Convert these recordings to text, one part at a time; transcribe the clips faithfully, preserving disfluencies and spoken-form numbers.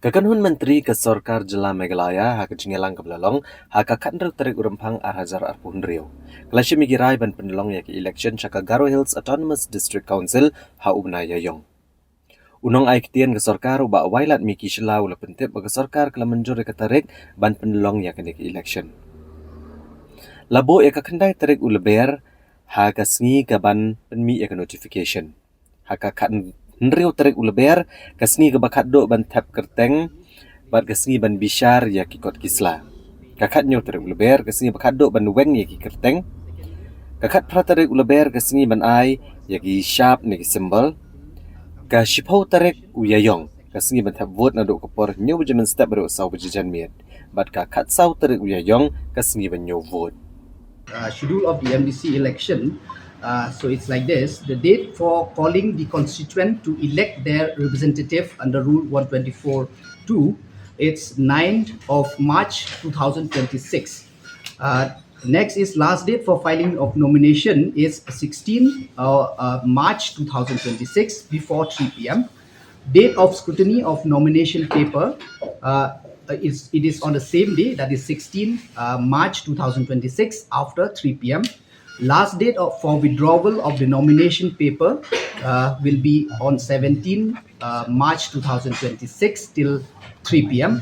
Ka kynhun myntri ka sorkar jylla Meghalaya ha ka jingïalang kaba la long ha ka khathynriew tarik u Rymphang ar hajar arphew hynriew, ka la shim ïa ki rai ban pynlong ïa ka election sha ka Garo Hills Autonomous District Council ha u bnai Ïaïong. U nongai ktien ka sorkar u Bah Wailadmiki Shylla u la pyntip ba ka sorkar ka la mynjur ïa ka tarik ban pynlong ïa kane ka election. La buh ïa ka khyndai tarik u Lber ha ka sngi kaban pynmih ïa ka notification. Ha ka khathynriew tarik u Lber, ka sngi kaba khatduh ban thep kyrteng bad ka sngi ban bishar ïa ki kot ki sla. Ka khathynñiew tarik u Lber, ka sngi ba khatduh ban weng ïa ki kyrteng. Ka khatphra tarik u Lber, ka sngi ban ai ïa ki shap ne ki symbol. Ka shiphew tarik u Ïaïong, ka sngi ban thep vote naduh ka por hynñiew baje mynstep haduh saw baje janmiet. Bad ka khatsaw tarik u Ïaïong, ka sngi ban ñiew vote. Uh, schedule of the M D C election. Uh, so it's like this. The date for calling the constituent to elect their representative under Rule one twenty-four two, it's ninth of March two thousand twenty-six. Uh, next is last date for filing of nomination is sixteen, uh, uh, March two thousand twenty-six before three p m. Date of scrutiny of nomination paper, uh, is, it is on the same day, that is sixteen, uh, March two thousand twenty-six, after three p m. Last date of, for withdrawal of the nomination paper, uh, will be on seventeen, uh, March two thousand twenty-six till three p m.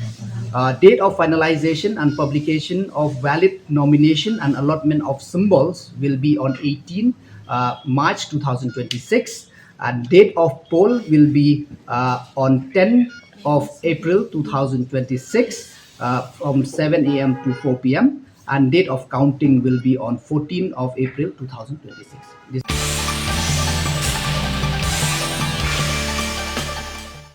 Uh, date of finalization and publication of valid nomination and allotment of symbols will be on eighteen, uh, March two thousand twenty-six. And date of poll will be, uh, on tenth of April two thousand twenty-six, uh, from seven a m to four p m. And date of counting will be on fourteenth of April two thousand twenty-six. This